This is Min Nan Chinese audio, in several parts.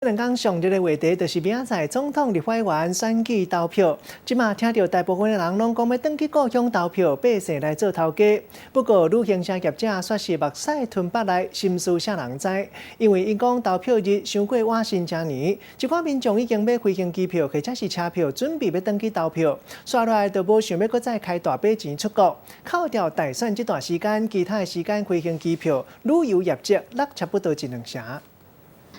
兩工上熱的話題就是明仔載總統立法院選舉投票。這馬聽著大部分的人攏講欲轉去故鄉投票，百姓來做頭家。不過旅行社業者煞是目屎吞腹內，心思啥人知？因為𪜶講投票日傷過倚新正年，一寡民眾已經買飛行機票或者是車票，準備欲轉去投票，煞落來就無想欲閣再開大筆錢出國。扣掉大選這段時間，其他的時間飛行機票、旅遊業績落差不多一兩成。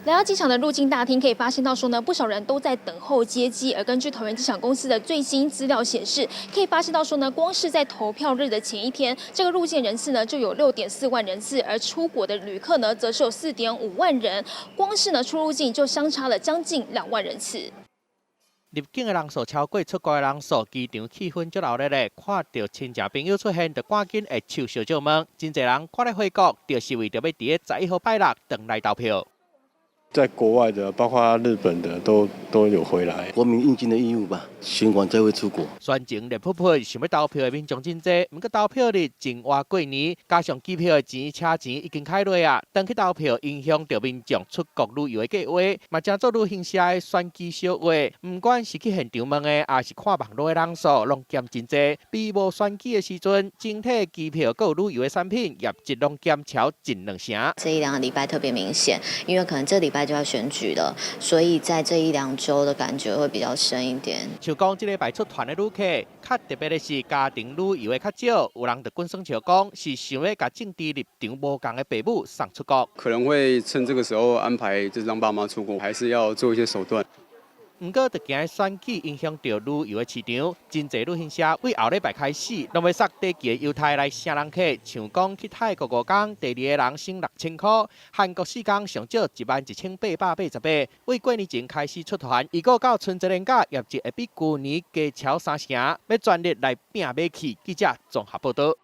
來到機場的入境大廳，可以發現到說呢，不少人都在等候接機。而根據桃園機場公司的最新資料顯示，可以發現到說呢，光是在投票日的前一天，這個入境人次呢就有6.4萬人次，而出國的旅客呢則是有4.5萬人。光是呢出入境就相差了將近2萬人次。入境的人數超過出國的人數，機場氣氛足熱鬧咧。看著親戚朋友出現，就趕緊會手相借問。真濟人趕咧回國，就是為著欲佇咧11號拜六轉來投票。在國外的，包括日本的，都有回來。國民應盡的義務吧，選完才會出國。選前熱噗噗，想欲投票的民眾真濟，毋過投票日真倚過年，加上機票的錢、車錢已經開落啊，轉去投票影響著民眾出國旅遊的計畫，嘛成做旅行社的選機小話。毋管是去現場問的，抑是看網路的人數，攏減真濟。比無選舉的時陣，整體機票閣有旅遊的產品業績攏減超近兩成。這一兩個禮拜特別明顯，因為可能這禮拜就要選舉了，所以在這一兩週的感覺會比較深一點。像講這禮拜出團的旅客，較特別的是家庭旅遊的較少，有人就滾耍笑講是想欲共政治立場無仝的爸母送出國。可能會趁這個時候安排，就是讓爸媽出國，還是要做一些手段。毋過，就驚選舉影響著旅遊的市場，真濟旅行社對後禮拜開始，攏欲捒短期的優待來吸人客。像講去泰國5工，第二个人省6000箍；韓國4工上少11,888。對過年前開始出團，預估到春節連假業績會比舊年加超三成，欲全力來拚馬氣。記者綜合報導。